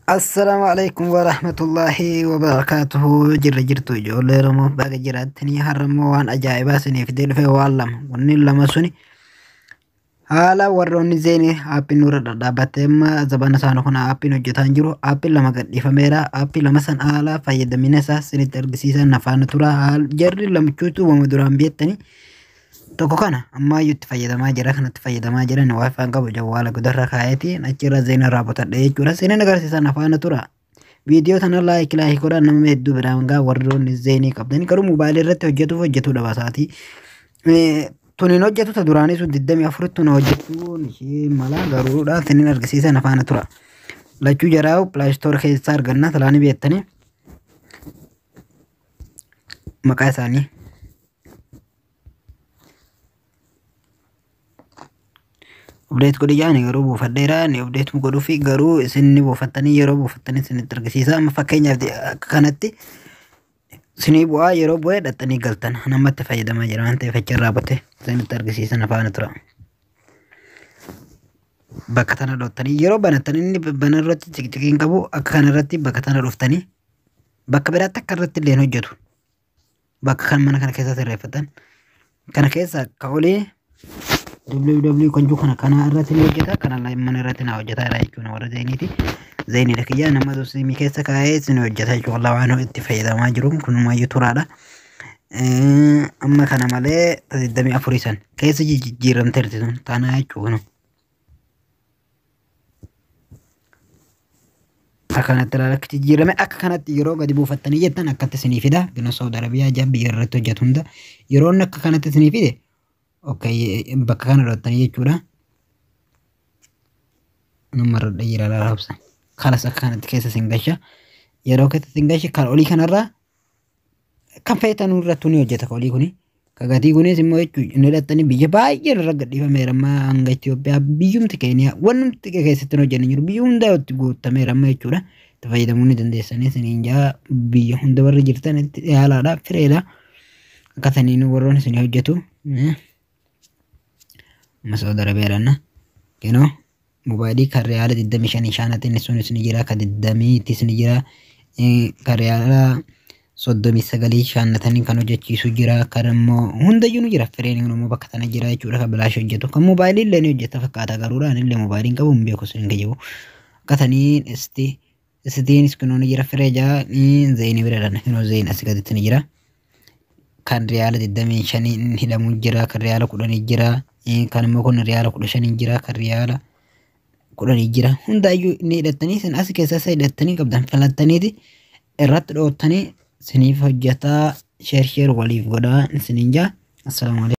Assalaamu alaikum warahmatullaahi wabarakaatuhu. Jirra jirtu ijoollee Oromoo, baga jiraattanii. Har'ammoo waan ajaa'ibaa isiniif fidee dhufe, waan lama. Wanni lama suni haala warroonni Zain aappiin nurra dhadhaabbattee amma zabana isaanii kun aappiin hojjetaa hin jiru. Aappiin lama gadhiifameera. Aappii lama san haala fayyadamina isaa isinitti argisiisan afaana tura. Jarri lamachuutu wama duraan beektanii. Tokko kana ammaayyuu itti fayyadamaa jira, kanatti fayyadamaa jiran WiFi qabu jawwaala gudarra kaa'eeti achirra Zain irraa butadhe jechuudha. Isinin agarsiisan afaana tura. Viidiyoo tana like like godhaan nama hedduu biraan gaa. Warroonni Zainii qabdan garuu moobaayilii irratti hojjetuuf hojjetuu dhaba isaatii. Tuniin hojjetu ta duraanii sun 24 tun hojjetuun ishee mala garuudha, isinin argisiisan afaana tura. Lachuu jaraa Play Store keessaa arganna, talaanii beektanii maqaa isaanii. Update godhi jaani garuu buufadheera, ni update godhuufi garuu isin ni buufattanii, yeroo buufattanii isinitti argisiisa. Amma fakkeenyaaf akka kanatti isinii bu'aa, yeroo bu'ee dhaxxanii galtan. Namatti fayyadamaa jira waan ta'eef achirraa bute isinitti argisiisan afaana tura. Bakka tana dhottanii yeroo banattan inni bana irratti ciqciqiin qabu, akka kanarratti bakka tana dhuftanii bakka biraatti akka irratti illee hojjetu. Bakka kan mana kana keessa sirreeffatan kana keessa ka olii www kan jiru kana kana irratti ni hojjeta, kana mana irratti na hojjeta jechuudha. Warra Zainiiti. Zainiidha kiyyaa nama siimii keessa kaa'ee isin hojjeta jechuudha. Wallah waan itti fayyadamaa jiru kunumayyuu turaadha. Amma kana malee 24 san keessa jijjiiramteerti sun tanaa jechuudha. Akkanatti ilaala, akka jijjiirame akka kanatti yeroo gadi buufattanii jettan akkatti isinii fida. Bina Saudi Arabiyaa jaa biyya irratti hojjetu hunda yeroo inni akka kanatti isinii fide, okay, bakka kana dhottanii jechuudha. Nama irra jira laala hobsa. Kalas akka kanatti keessa isin gasha. Yeroo keessa isin gashe kan olii kanarraa kan feetan irrattuu ni hojjeta kan olii kuni. Ka gatii kunis immoo jechuun inni hidhattanii biyya baay'ee irra gadhiifameera amma hanga Itoophiyaa, biyyumti Keeniyaa wannumti keessatti hin hojjennu jiru, biyya hunda itti guutameera amma jechuudha. Itti fayyadamuu ni dandeessanii isiniin jaa, biyya hunda warri jirtan itti yaalaadha, fireedha. Akka saniin warroon isinii hojjetu. Amma Saudi Arabiyaadhaan kenoo mobaayilii kan riyaala 25 shaanatti inni sunis ni jira, kan 20 ni jira, kan riyaala 39 shaannatanii kan hojjechiisu jira, kan immoo hundayyuu ni jira. Fireen immoo bakka tana jira jechuudha, kan bilaash hojjetu, kan mobaayilii illee ni hojjeta fakkaata, garuudha ani illee mobaayiliin qabu hin beeku isin kijibu. Akka saniin isti istiinis kunoo ni jira, firee jaa ni Zainii bira dha, kunoo Zain asii gaditti ni jira. Kan riyaala 25 hidhamu jira, kan riyaala 10 jira, kan immoo kun riyaala 15 jira, kan riyaala 10 jira. Hundaayyuu ni hidhattanii isin as keessa isa hidhattanii qabdan filattaniiti irratti dhoottanii isiniif hojjetaa. Share share waliif godhaa isiniin jaa. Assalaamu alaikum.